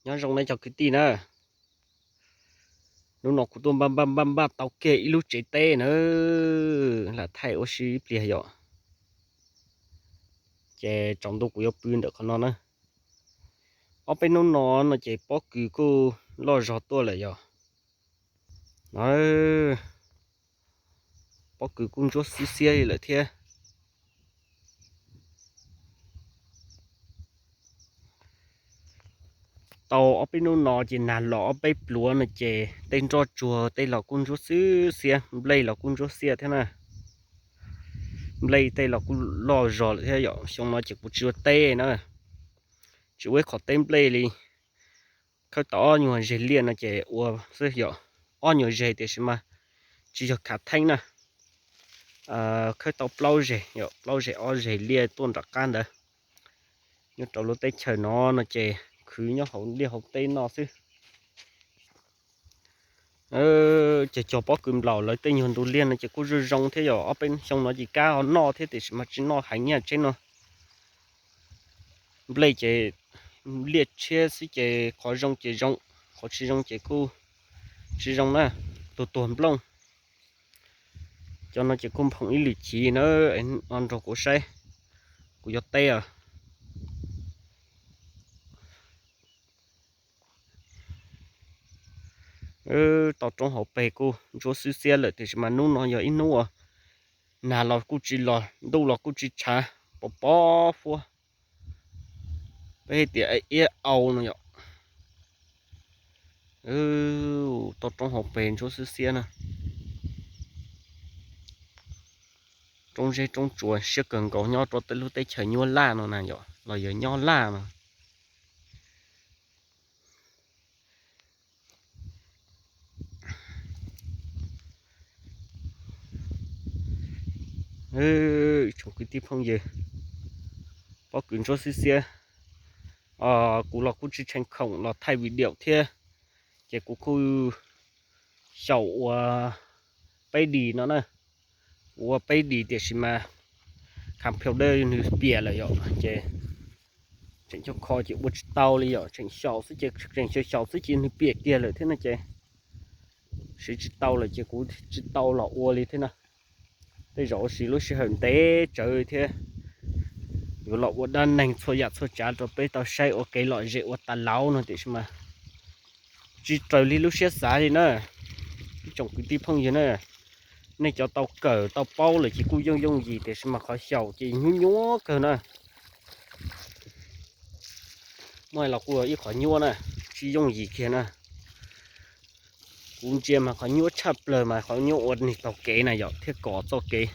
Nyob zoo nej cov kwv tij na. Hnub no kuv tuaj npaj npaj npaj npaj tau kiag ib lub tsev teb na, lam thaij ua si ib pliag yom. Ces tsaus ntuj kuv yuav pw ntawm qhov no na. Ob peb hnub no no ces pob kws kuj loj zog tuaj lawm yom. Pob kws kuj ntsuab xwb xiab li lawm thiab. Tau ob peb hnub no ces nag los ob peb pluav no ces tej nroj tsuag tej los kuj ntsuab xwb xiab, nplej los kuj ntsuab xiab thiab na. Nplej tej los kuj loj zog lawm thiab yom. Xyoo no ces kuv tsis ua teb na, tsis ua ib qhov teb nplej li. Khawb tau ob nyuag zeg liaj no ces ua xwb yom, ob nyuag zeg tiam sis mas tsis yog khav theeb na. Khawb tau plaub zeg yom, plaub zeg ob zeg liaj tuaj nram qab ntawd. Nyob rau lub teb chaws no no ces khwv nyob hauv liaj hauv teb noj xwb. Ces cog pob kws nplaum lawv tej nyuag ntug liaj no ces kuj zoo zoo thiab yom. Ob peb xyoo no ces kab ho noj thiab tiam sis mas tsis noj heev nyaj tsheb no. Nplej ces liaj tshiab xwb ces qhov zoo ces zoo, qhov tsis zoo ces kuj tsis zoo na, tuag tuag nplooj. Cov no ces kuj nphoo ib lwm chiv na, nrog kuv saib, kuv yuav teb os. Tau roob hauv pes kuj ntsuab xwb xiab lawm tiam sis mas hnub no yog ib hnub uas nag los kuj tsis los, ntuj los kuj tsis tshav, pos pos huab. Peb hais tias iab au no yom. Tau roob hauv pes ntsuab xwb xiab na. Roob zeb roob tsuas siab kawg nkaus nyob rau tej lub teb chaws nyuaj laj no na yom, los yog nyob laj no. Tsoom kwv tij phooj ywg, pob kws ntsuab xwb xiab. Kuv los kuj tsis tshee khoom los thaij video thiab, ces kuv kuj xyaum ua peb D no na. Kuv ua peb D tiam sis mas computer nws piam lawm yom, ces tseem coj kho ces ua tsis tau li yom. Tseem xyaum xwb ces, tseem xyaum xyaum xwb ces nws piam kiag lawm thiab no ces siv tsis tau lawm ces kuv tsis tau los ua li thiab na. Tej zaum siv lub sij hawm ntev tsawv thiab, yuav los ua dab neeg txhua yam txhua tsav rau peb tau saib ua kev lom zem ua tas laus no tiam sis mas tsis raws li lub siab xav li na. Ib tsoom kwv tij phooj ywg na, nej cov tau kawm tau paub lawm ces kuj yooj yooj yim tiam sis mas qhov xyaum ces nyuaj nyuaj kawg na. Muaj los kuj ib qhov nyuaj na, tsis yooj yim kiag na. Kuv ntsia mas qhov nyuaj tshaj plaws mas qhov nyuaj ua nws taug kev na yom, thiab kov txoj kev.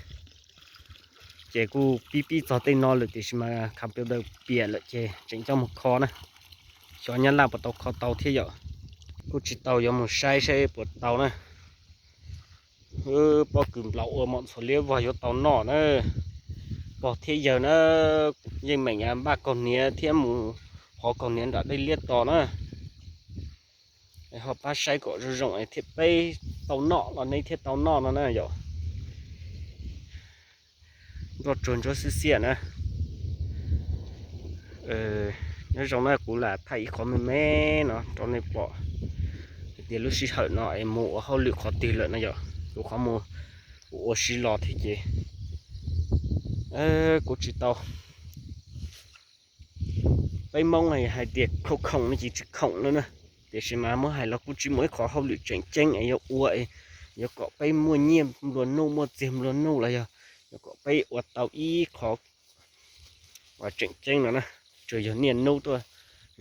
Ces kuj pib pib txog tej no lawm tiam sis mas computer piam lawm ces tseem coj mus kho na. Xyov nyab laj puas tau kho tau thiab yom. Kuj tsis tau, yuav mus saib saib puas tau na. Pob kws nplaum ua mom ntxhuav liab vog yuav tau noj na. Pog thiab yawg na, yeej meem npaj kaug hniav thiab mus hov kaug hniav nram dej liab tos na. Ho pab saib kom zoo zoo thiab peb tau noj los neb thiaj tau noj no na yom. Nroj tsuag ntsuab xwb xiab na. Nyob zoo na, kuv lam thaij ib qhov me me no rau nej pom hais tias lub sij hawm no es mus ua hauj lwm qhov twg lawm no yom. Kuv qhov mus ua ua si los thiab ces kuv tsis tau. Peb Hmoob hais tias khoom khoom no ces tsis khoom no na. Tiam sis mas muab hais los kuj tsis muaj ib qhov hauj lwm tseem ceeb es yuav ua es yuav kom peb muaj nyiaj nplua nuj muaj txiag nplua nuj los yog yuav kom peb ua tau ib qho uas tseem ceeb no na. Tsuas yog niaj hnub tuaj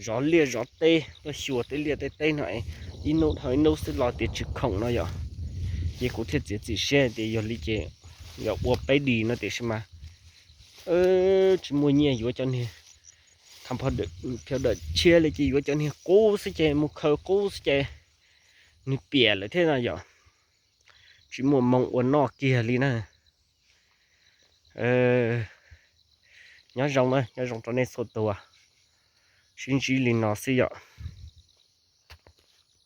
zov liaj zov teb, tuaj xyuas tej liaj tej teb no es ib hnub dhau ib hnub xwb los tias tsis khoom no yom. Ces kuv thiaj txiav txim siab tias yog li ces yuav ua peb D no tiam sis mas tsis muaj nyiaj yuav cov niag tham pho dawm tshiab li ces yuav cov niag qub xwb ces mus khaws qub xwb ces nws piam lawm thiab no yom. Tsis muaj moo ua noj kiag li na. Nyob zoo na, nyob zoo rau nej txhua tus. Sib ntsib li no xwb yom.